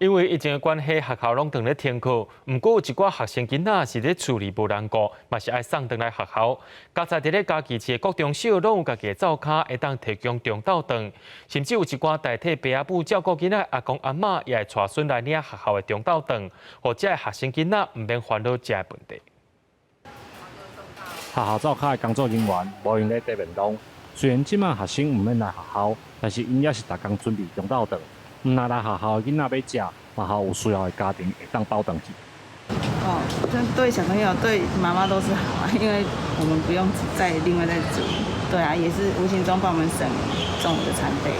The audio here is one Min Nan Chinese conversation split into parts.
因為疫情的關係，學校攏當咧停課。毋過有一寡學生囡仔是咧厝裡無人顧，嘛是愛送轉來學校。加在佇咧嘉義市的國中小，攏有家己的灶跤，會當提供中晝頓，甚至有一寡代替爸仔母照顧囡仔的阿公阿嬤，也會帶孫來領學校的中晝頓，予這个學生囡仔毋免煩惱食的問題。學校灶跤的工作人員無閒咧提便當，雖然這馬學生毋免來學校，但是𪜶也是逐工準備中晝頓。毋若來學校的囡仔欲食，嘛予有需要的家庭會當包轉去。哦，這對小朋友、對媽媽都是好啊，因為我們不用再另外再煮。對啊，也是無形中幫我們省中午的餐費。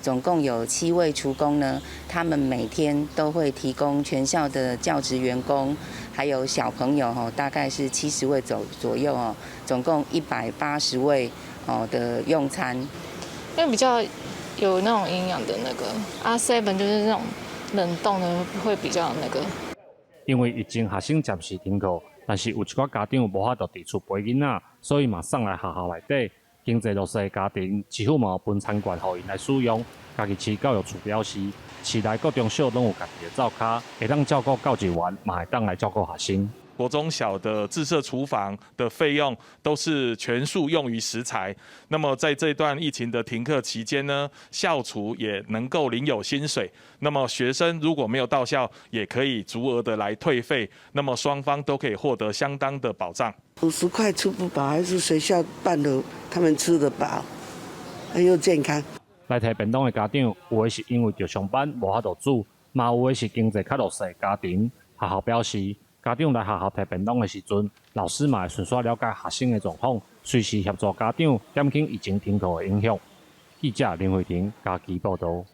總共有七位廚工呢，他們每天都會提供全校的教職員工，還有小朋友吼，大概是70位左右哦，總共180位哦的用餐。因為比較有那種營養的那個，啊 seven 就是那種冷凍的會比較那個。因為疫情學生暫時停課，但是有一寡家長無法度佇厝陪囡仔，所以嘛送來學校內底。經濟弱勢的家庭，市府嘛有分餐券予𪜶來使用。嘉義市教育處表示，市內國中小攏有家己的灶跤，會當照顧教職員，嘛會當來照顧學生。國中小的自設廚房的費用都是全數用於食材。那麼在這段疫情的停課期間呢，校廚也能夠領有薪水。那麼學生如果沒有到校，也可以足額的來退費。那麼雙方都可以獲得相當的保障。50塊吃不飽，還是學校辦的，他們吃得飽，又健康。來提便當的家長，有的是因為著上班無法度煮，嘛有的是經濟較弱勢的家庭。學校表示，家長來學校提便當的時陣，老師嘛會順紲了解學生的狀況，隨時協助家長減輕疫情停課的影響。記者林慧婷嘉義報導。